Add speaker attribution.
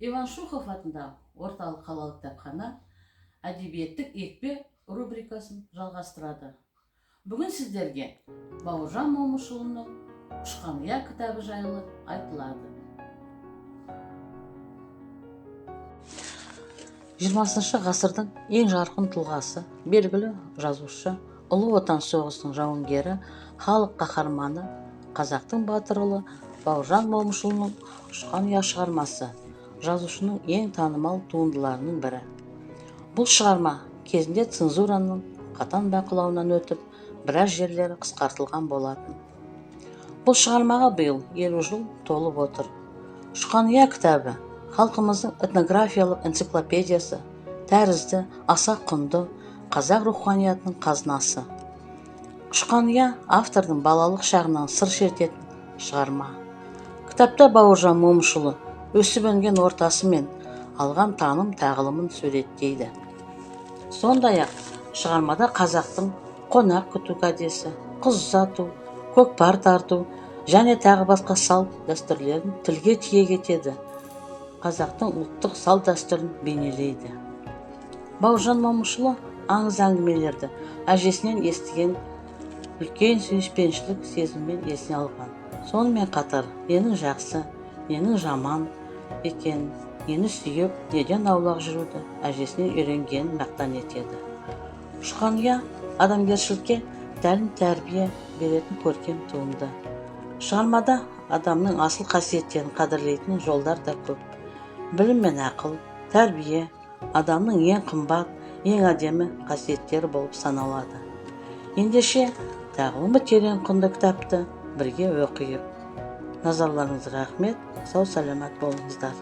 Speaker 1: Иван Шухов атындағы орталық қалалық кітапхана әдебиеттік екпе рубрикасын жалғастырады. Бүгін сіздерге Бауыржан Момышұлының «Ұшқан ұя» кітабы жайлы айтылады. 20 ғасырдың ең жарқын тұлғасы, белгілі жазушы, Ұлы Отан соғысының жауынгері, халық қаһарманы, қазақтың батыр ұлы Бауыржан Момышұлының «Ұшқан ұя» шығармасы жазушының ең танымал туындыларының бірі. Бұл шығарма кезінде цензураның қатаң бақылауынан өтіп, біраз жерлері қысқартылған болатын. Бұл шығармаға биыл 50 жыл толып отыр. «Ұшқан ұя» кітабы халқымыздың этнографиялық энциклопедиясы тәрізді аса құнды қазақ руханиятының қазынасы. «Ұшқан ұя» автордың балалық шағынан сыр шертетін шығарма. Кітапта Бауыржан Момышұлы өсіп өнген ортасы мен алған таным тағылымын суреттейді. Сондай-ақ шығармада қазақтың қонақ күту кәдесі, қыз ұзату, көкпар тарту және тағы басқа салт дәстүрлерін тілге тиек етеді, қазақтың ұлттық салт дәстүрін бейнелейді. Бауыржан Момышұлы аңыз әңгімелерді әжесінен естіген үлкен сүйіспеншілік сезіммен есіне алған. Сонымен қатар ненің жақсы, ненің жаман екенін, нені сүйіп, неден аулақ жүруді әжесінен үйренгенін мақтан етеді. «Ұшқан ұя» адамгершілікке тәлім тәрбие беретін көркем туынды. Шығармада адамның асыл қасиеттерін қадірлейтін жолдар да көп. Білім мен ақыл, тәрбие адамның ең қымбат, ең әдемі қасиеттері болып саналады. Ендеше, тағылымы терең құнды кітапты бірге оқиық. Назарларыңызға рахмет, сау саламат болыңыздар.